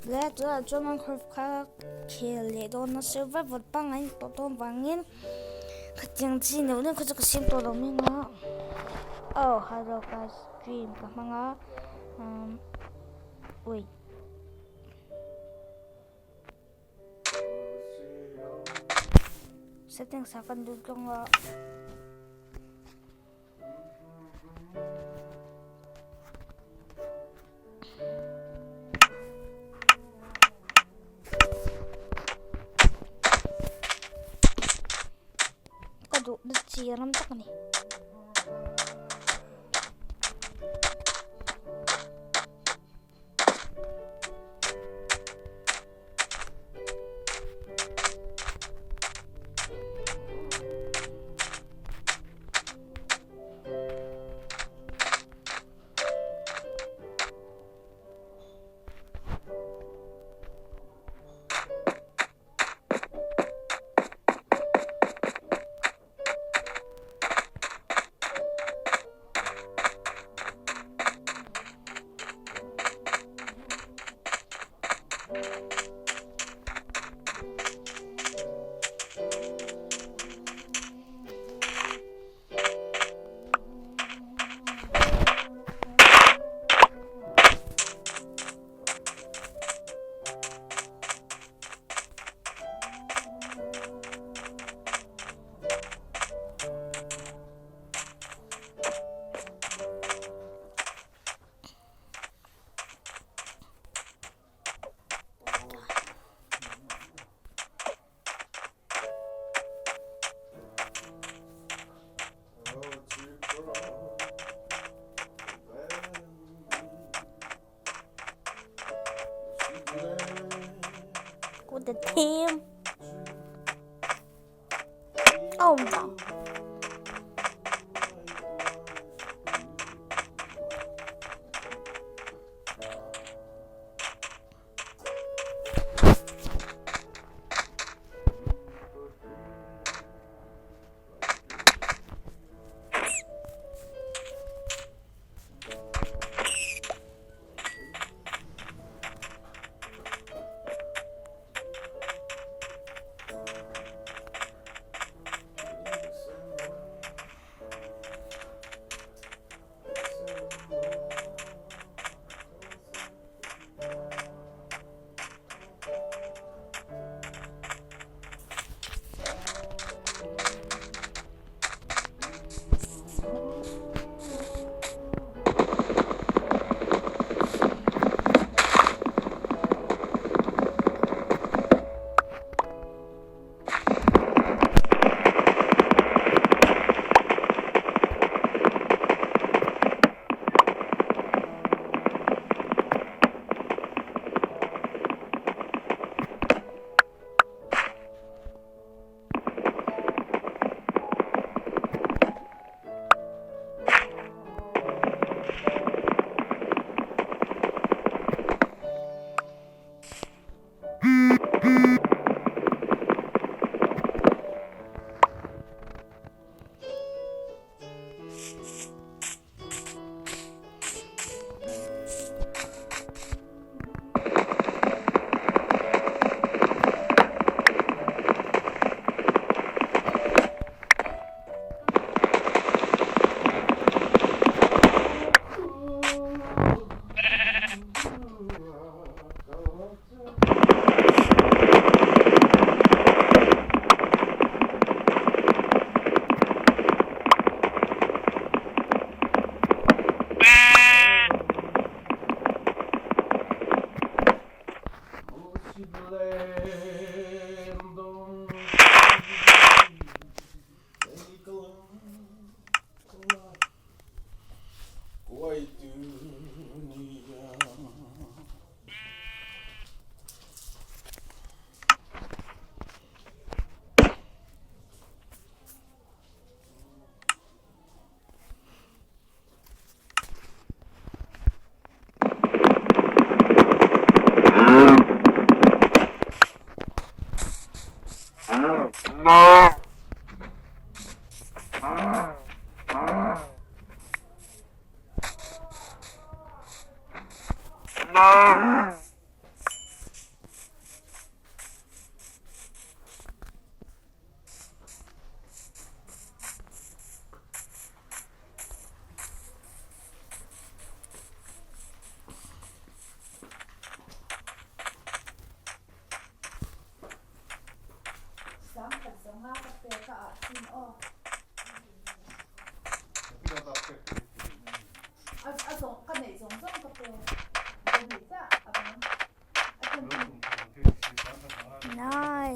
Le tunah chuan Minecraft kha khel leh dawn a survival pangngai ni tawh dawn vangin khatiang chi neuh neuh kha chu ka siam tawh lo mai ang a. Oh hello guys stream ka hmang a umm wait. Settings ah kan lut lawng a. Ka duhna chi ram tak a ni. With the team. Oh no.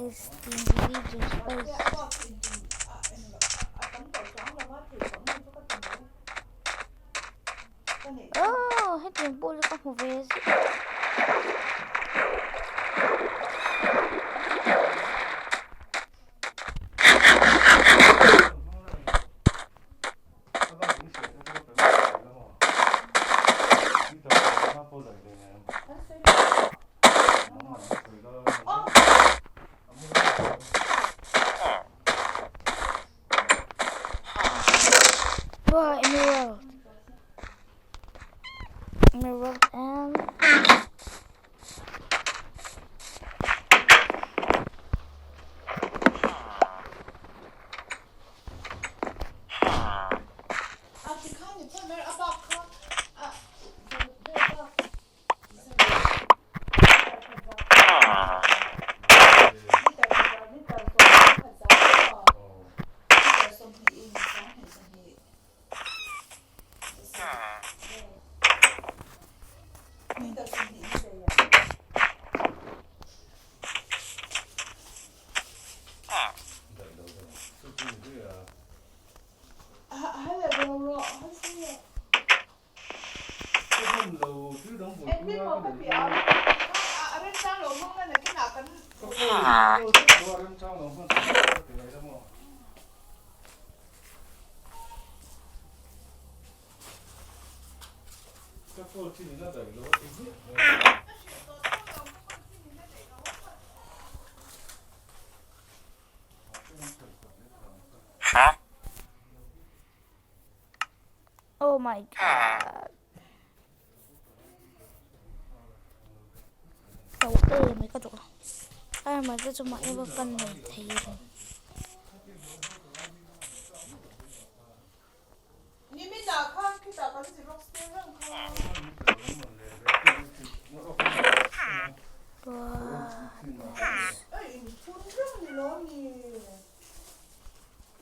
This individual space. Oh, hetiang pawh chu ka hmu ve ziah. What in the world? In the world and Oh my god. Tàu ê mấy cái chỗ. Ai mà cái chỗ mà em phân này thấy rồi.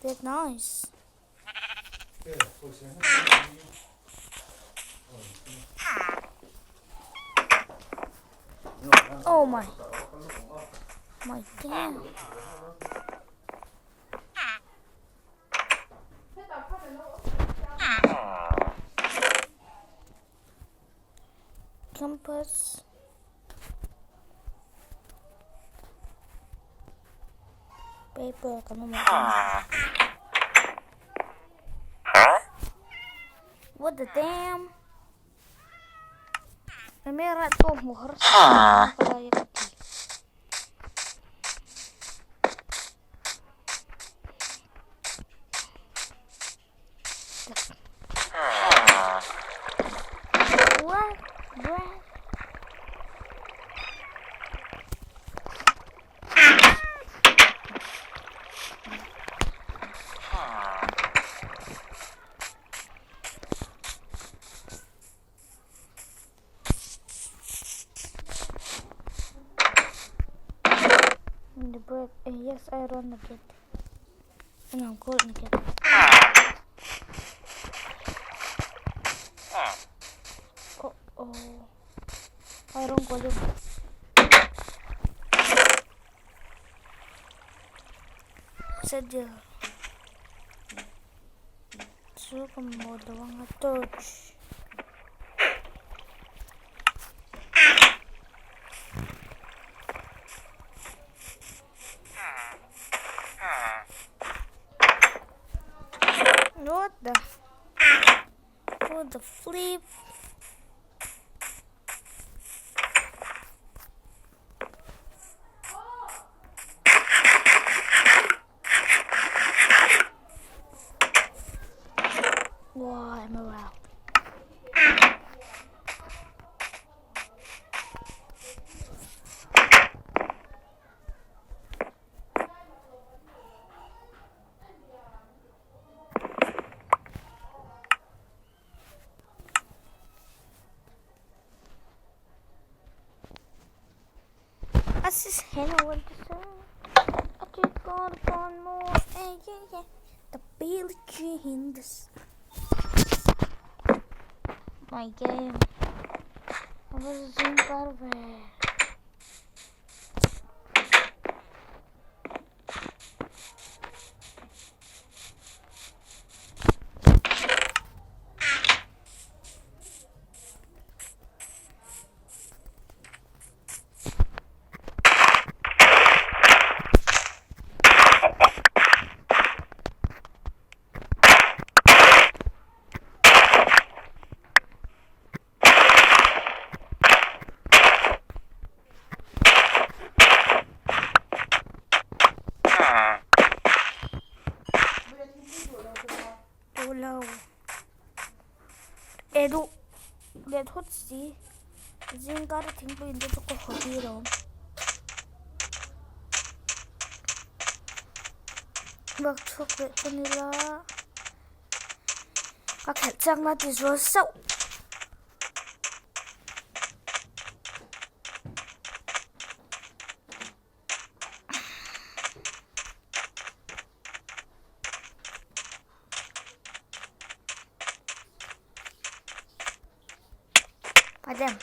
That's nice. Oh my. My damn. Compass. Paper kan awm What the damn? Merak pawh hmu har sa ka ti. What? What? In the bread. Eh, yes, I run again. And I'm going to get Oh, oh. Iron golem. Sadia. Chu ka mamawh lo anga torch. What the what the flip Wow, I'm around. My game. I was zoom out of it. ngawt si. Zingkara thingpui in te chu ka haw tir awm. Vak chhuak leh chuan ila ka khelh chakna ti zual sauh. Пойдем.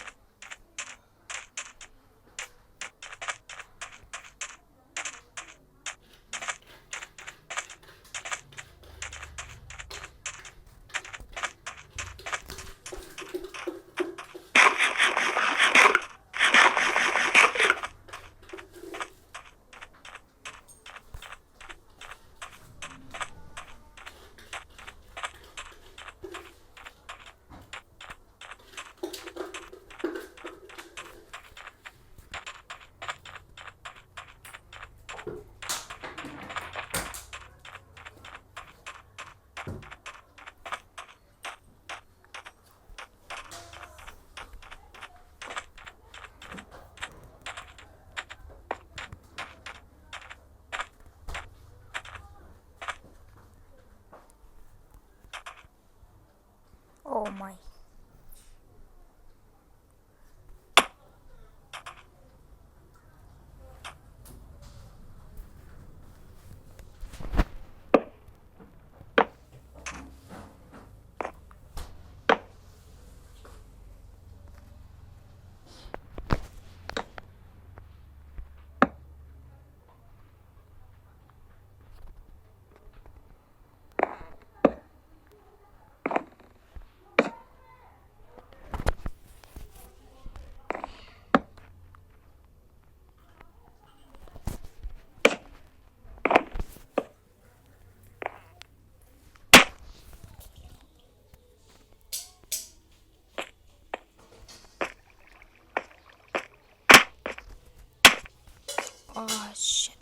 Oh my. Oh shit.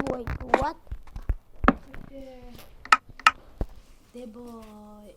Wait, what? Te boy.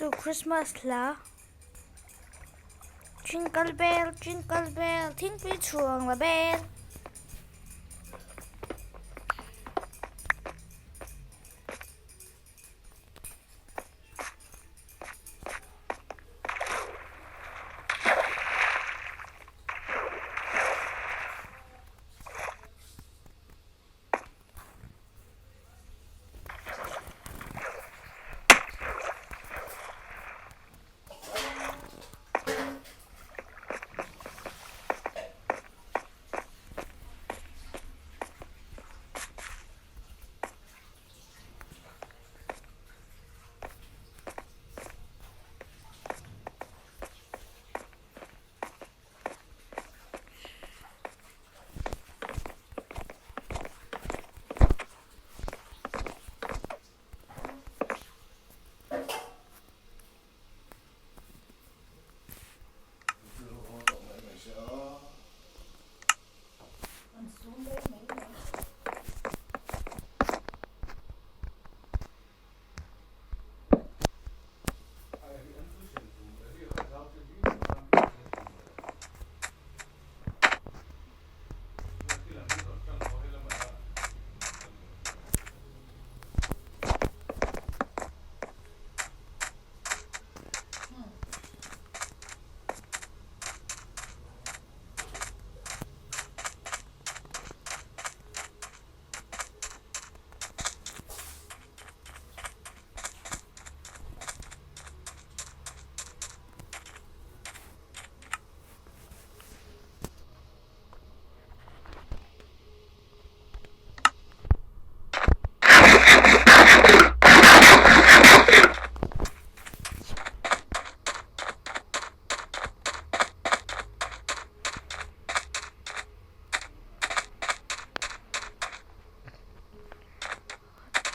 Chu Christmas hla Jingle bell, jingle bell, thingpui chhuang la bel.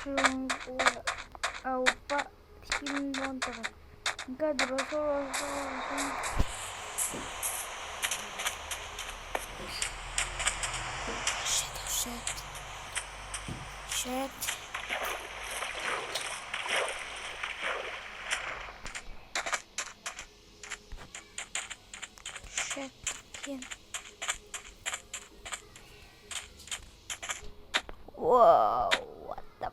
Chung au pah thim dawn tak a Shit shit shit. Shit tak hian. Wow, what the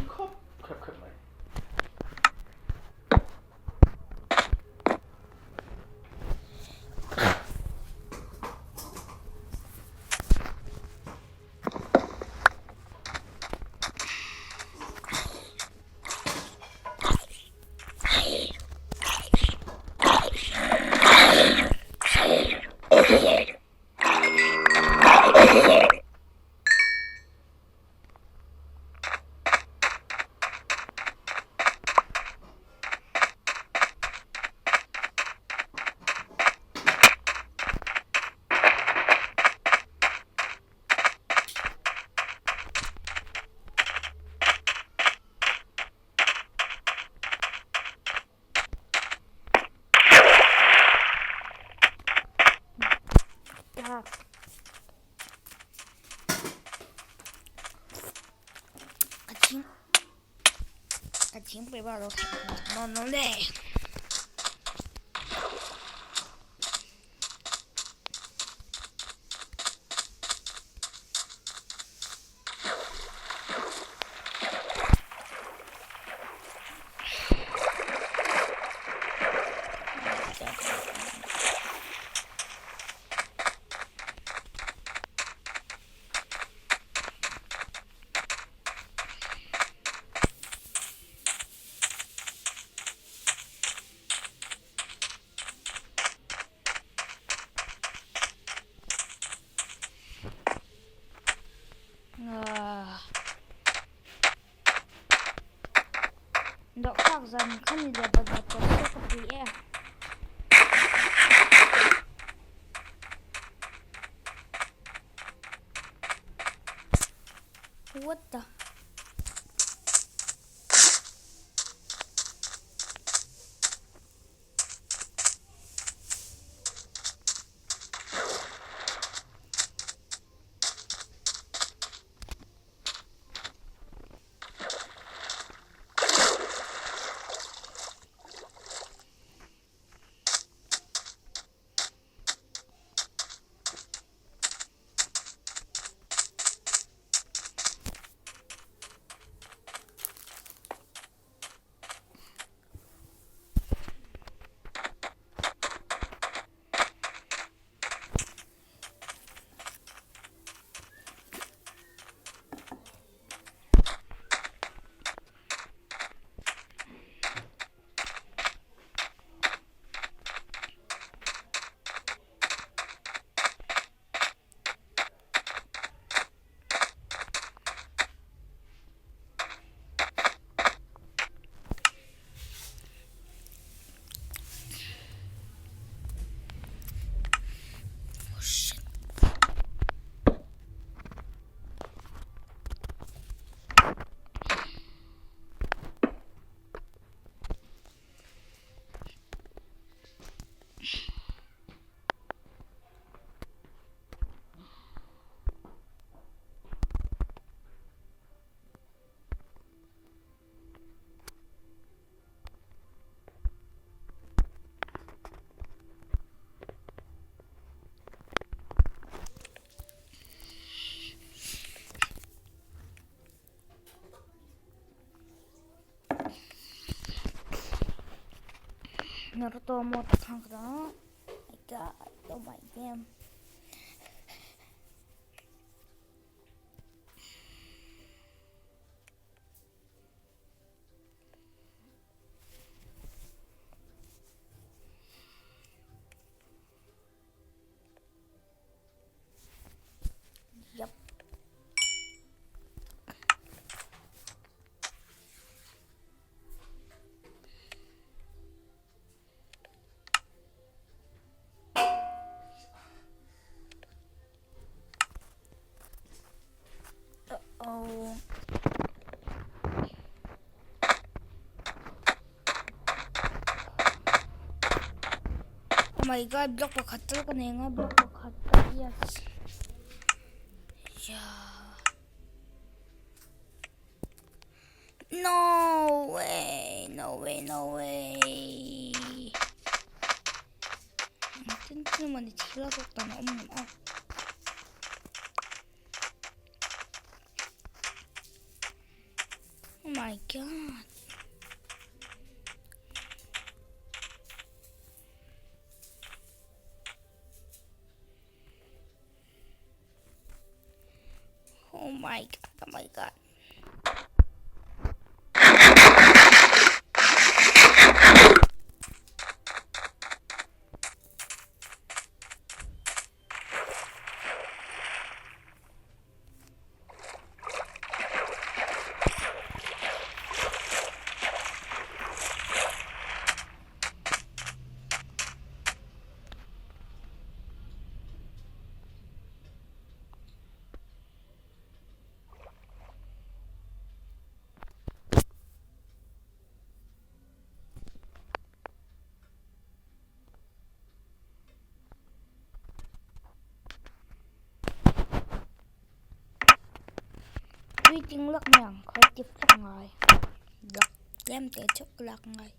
Khawp khep khep mai. Ka thing ka thingpui bak lo nawn nawn le. Dawhkak zan kha ni leh bawlhhlawh tawh se ka pui e. What the? Oh shit. Naruto mo my god, oh my damn. Yep. Uh-oh. Oh my god, block pakhat tal ka nei nga, block pakhat tal, yes. Yeah. No way, no way, no way. Tin tin mani thil a bawk dan a awm ang a. Oh my god. Oh my god, oh my god. Tui ting lak mai ang kha tip lak ngai lak tlem te chauh ka lak ngai.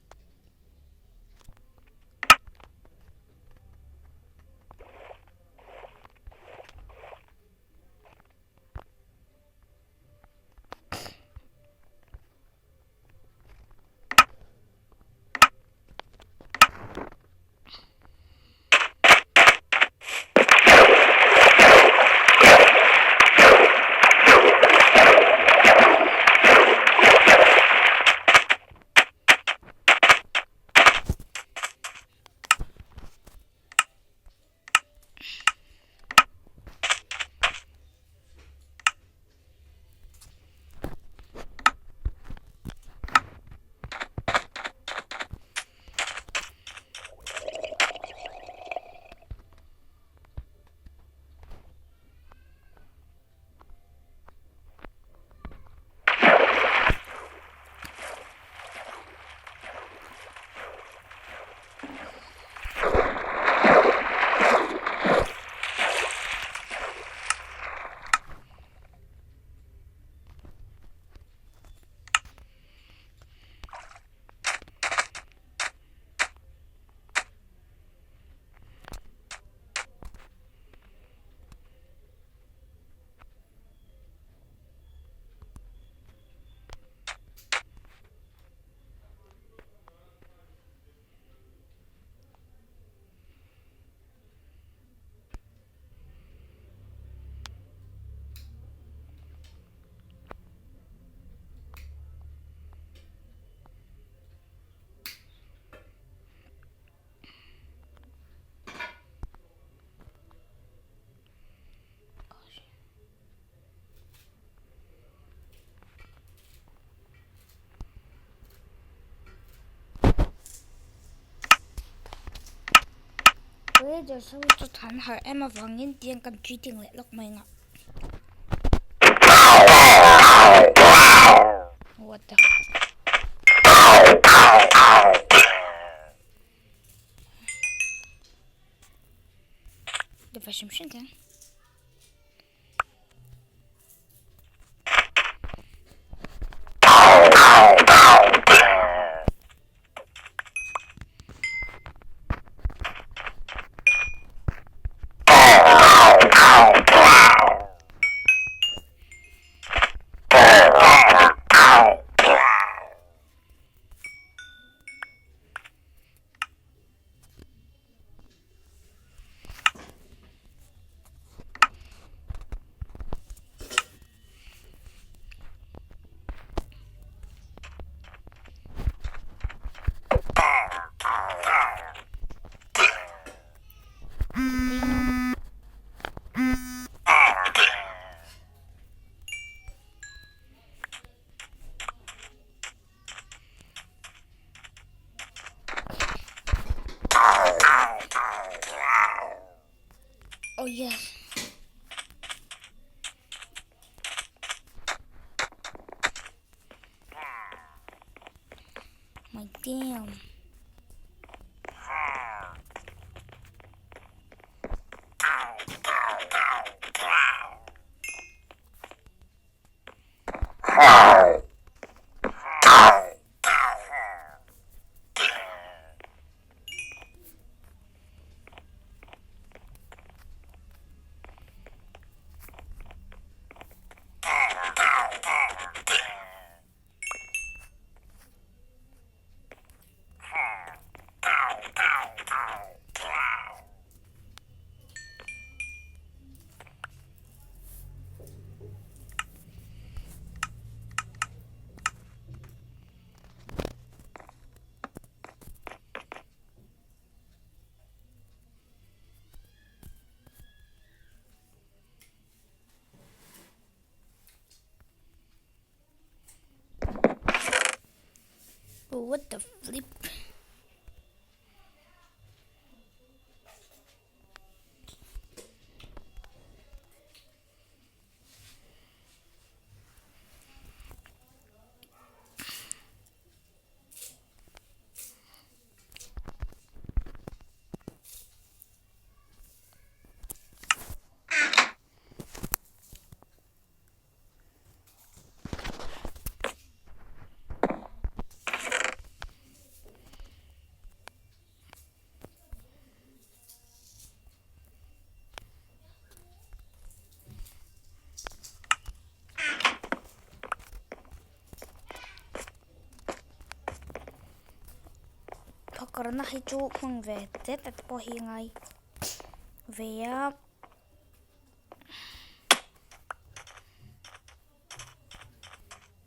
Villagers ho chu than harh em avangin tiang kan cheating leh lawk mai ngah. What the Defa hrim hrim teng. Oh yes. My damn. What the flip? Phakarna hi chu hmang ve tet te pawh hi ngai ve a.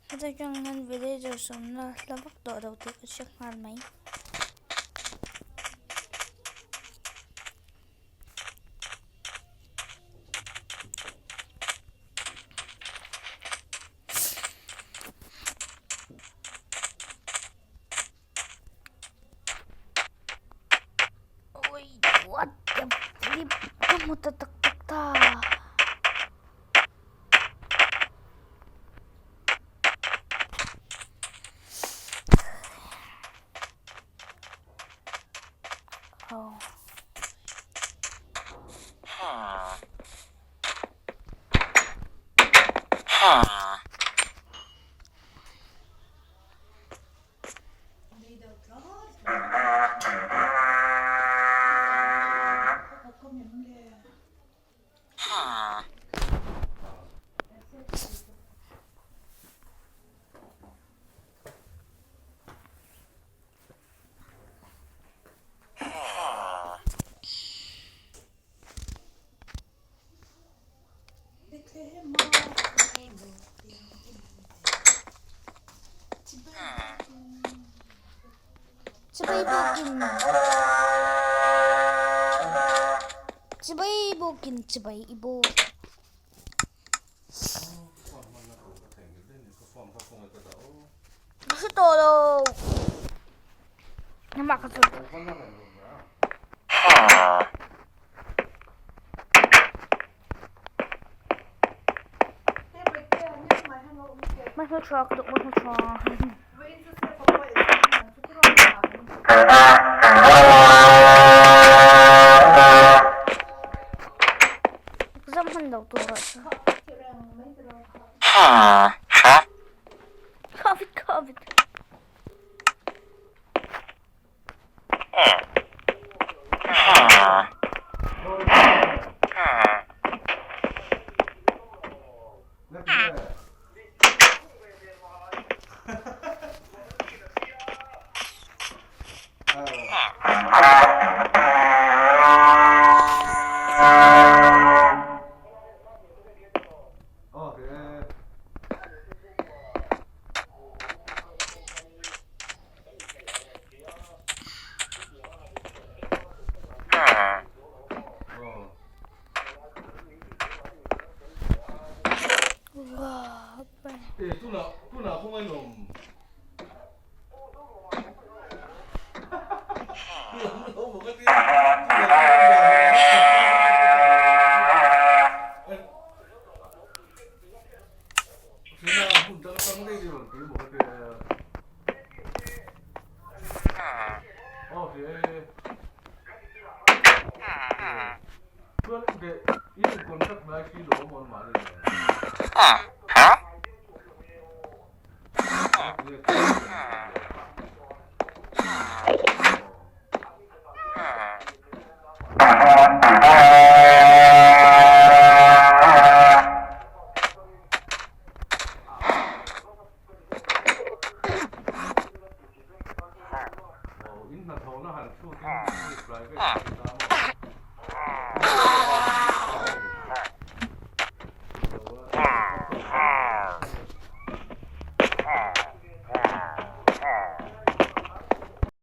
Heta tang hian villagers awmna hla vak tawh lo tih ka hre nghal mai. What the flip ka hmu ta tak tak ta. Oh. Chibai bukin Chibai bukin chibai ibo. Ka tawh lo. Amah ka chu. Hma hma tha ka duh hma hma tha. Exam hman lo tur ah chuan. Covid covid.